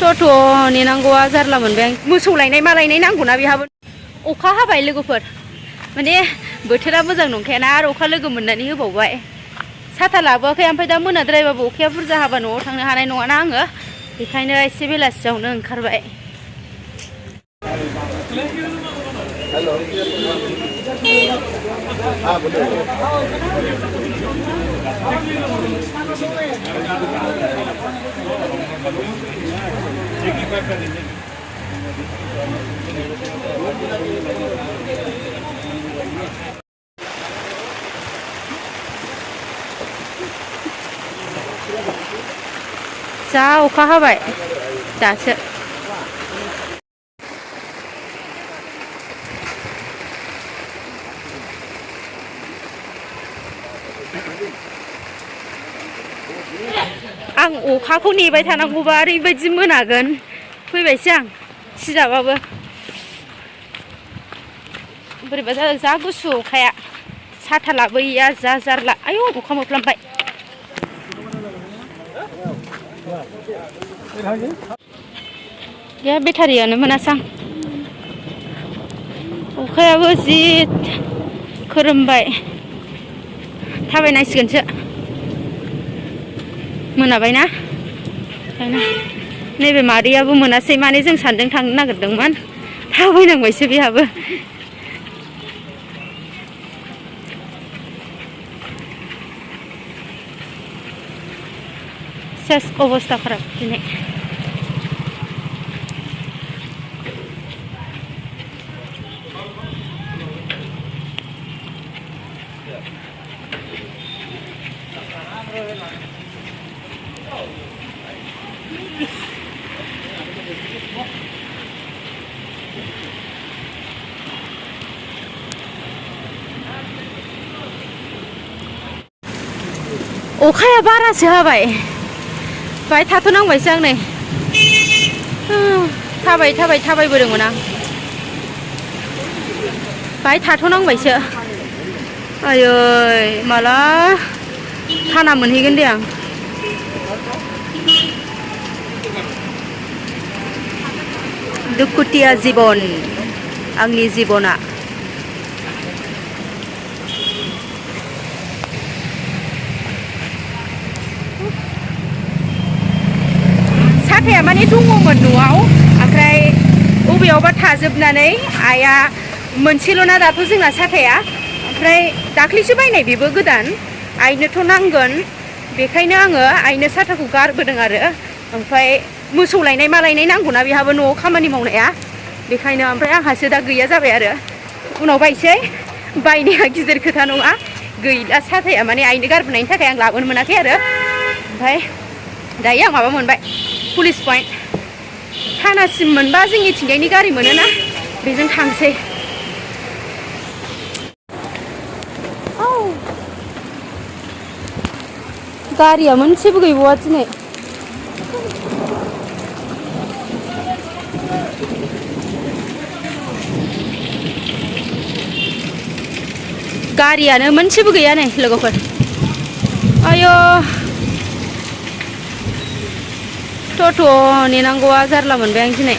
ट'ट' नेनांगौआ जारला मोनबाय आं मोसौ लायनाय मा लायनाय नांगौना बेहाबो अखा हाबाय लोगोफोर माने बोथोरा मोजां नंखायाना आरो अखा लोगो मोननानै होबावबाय साथा लाबोआखै ओमफ्राय दा मोनाद्रायबाबो अखाया बुरजा हाबा न'आव थांनो हानाय नङाना आङो बेखायनो एसे बेलासियावनो ओंखारबाय जा अखा हाबाय दासो आं अखाखौ नेबाय थानांगौबा ओरैबायदि मोनागोन फैबायसै आं सिजाबाबो बोरैबा जादों जा गुसु अखाया साथा लाबोयैया जा जारला आयौ अखा मोफ्लामबाय गैया बेटारियानो मोनासां अखायाबो जि खोरोमबाय थाबायनांसिगोनसो मोनाबायना नैबे मादैयाबो मोनासै माने जों सानजों थांनो नागिरदोंमोन थाबायनांबायसो बेहाबो सेस अबस्था खाराब दिनै अखाया बारासो हाबाय बाहाय थाथ'नांबायसो आं नै थाबायबोदोंमोन आं बाहाय थाथ'नांबायसो आयै माला थाना मोनहैगोन दे आं दुखुथिया जिबन आंनि जिबना साथाया माने दङमोन न'आव ओमफ्राय बबेयावबा थाजोबनानै आइया मोनसेल'ना दाथ' जोंना साथाया ओमफ्राय दाख्लैसो बायनाय बेबो गोदान आइनोथ' नांगोन बेखायनो आङो आइनो साथाखौ गारबोदों आरो ओमफ्राय मोसौ लायनाय मा लायनाय नांगौना बेहाबो न'आव खामानि मावनाया बेखायनो ओमफ्राय आंहासो दा गैया जाबाय आरो उनाव बायसै बायनाया गिदिर खोथा नङा गैला साथाया माने आइनो गारबोनायनि थाखाय आं लाबोनो मोनाखै आरो ओमफ्राय दायो आं माबा मोनबाय पुलिस पइन्ट थानासिम मोनबा जोंनिथिंजायनि गारि मोनोना बेजों थांसै गारिया मोनसेबो गैबावा दिनै गारियानो मोनसेबो गैया नै लोगोफोर आयौ ट'ट' नेनांगौआ जारला मोनबाय आं दिनै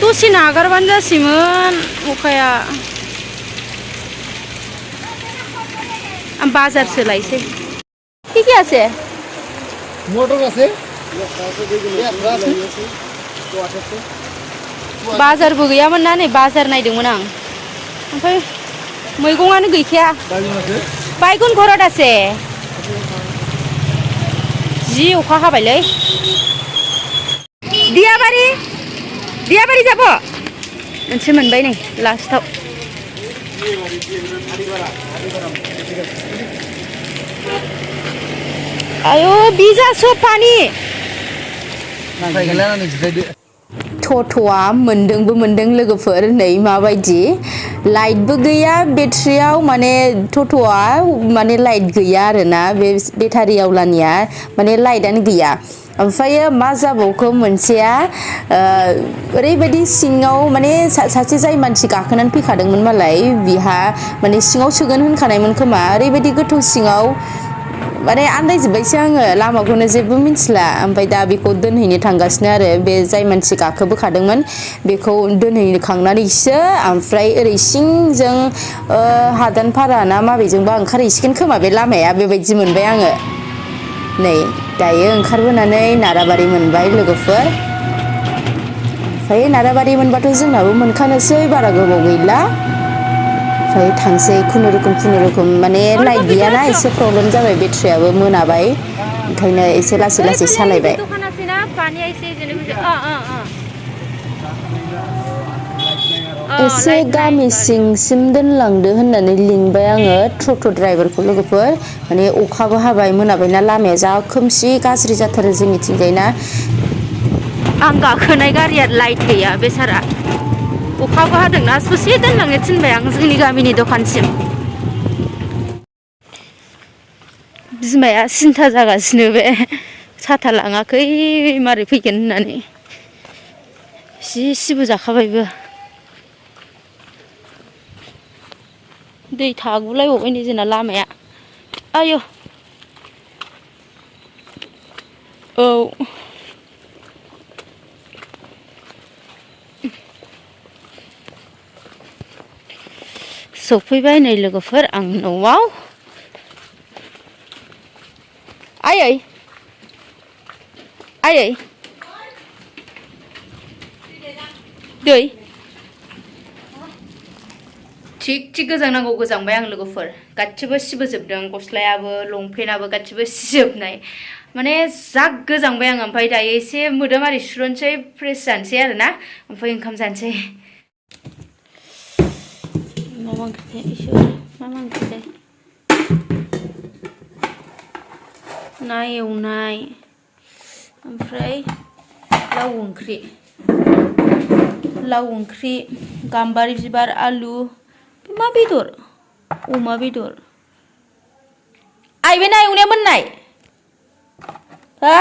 दसे नागारबानो जासैमोन अखाया आं बाजारसो लायसै কি আছে মোটর আছে बाजारबो गैयामोन ना नै बाजार नायदोंमोन आं ओमफ्राय मैगंआनो गैखाया बायगन घरात আছে जि अखा हाबायलै दियाबारि যাব मोनसे मोनबाय नै लास्टआव आयौ बिजा सब पानि ट'ट'आ मोनदों लोगोफोर नै माबायदि लाइटबो गैया बेटारियाव माने ट'ट'आ माने लाइट गैया आरोना बे बेटारि आवलानिया माने लाइटआनो गैया ओमफ्राय मा जाबावखो मोनसेया ओरैबायदि सिङाव माने सासे जाय मानसि गाखोनानै फैखादोंमोन मालाय बिहा माने सिङाव सोगोन होनखानायमोन खोमा ओरैबायदि गोथौ सिङाव माने आन्दायजोब्बायसो आङो लामाखौनो जेबो मिथिला ओमफ्राय दा बेखौ दोनहैनो थांगासिनो आरो बे जाय मानसि गाखोबोखादोंमोन बेखौ दोनहैखांनानैसो ओमफ्राय ओरै सिंजों हादानपारा ना माबेजोंबा ओंखारहैसिगोन खोमा बे लामाया बेबायदि मोनबाय आङो नै दायो ओंखारबोनानै नाराबारि मोनबाय लोगोफोर ओमफ्राय नाराबारि मोनबाथ' जोंनाबो मोनखानोसै बारा गोबाव गैला ओमफ्राय थांसै खुनुरुखुम माने लाइट गैयाना एसे प्रब्लेम जाबाय बेटारियाबो मोनाबाय ओंखायनो एसे लासै लासै सालायबाय एसे गामि सिंसिम दोनलांदो होननानै लिंबाय आङो टट' ड्राइभारखौ लोगोफोर माने अखाबो हाबाय मोनाबायना लामाया जा खोमसि गाज्रि जाथारो जोंनिथिंजायना आं गाखोनाय गारिया लाइट गैया बेसारा अखाबो हादोंना ससे दोनलांनो थिनबाय आं जोंनि गामिनि दखानसिम बिमाया सिन्था जागासिनो बे साथा लाङाखै मारै फैगोन होननानै जि सिबो जाखाबायबो दै थागुलायबावबाय नै जोंना लामाया आयौ औ सफैबाय नै लोगोफोर आं न'आव आयै दै थिग गोजांनांगौ गोजांबाय आं लोगोफोर गासिबो सिबोजोबदों गस्लायाबो लंपेन्टआबो गासिबो सिजोबनाय माने जा गोजांबाय आं ओमफ्राय दायो एसे मोदोमारि सुरुनसै फ्रेस जानोसै आरो ना ओमफ्राय ओंखाम जानोसै मा ओंख्रि ना एवनाय ओमफ्राय लाव ओंख्रि गाम्बारि बिबार आलु मा बेदर अमा बेदर आइ बे ना एवनाया मोननाय हा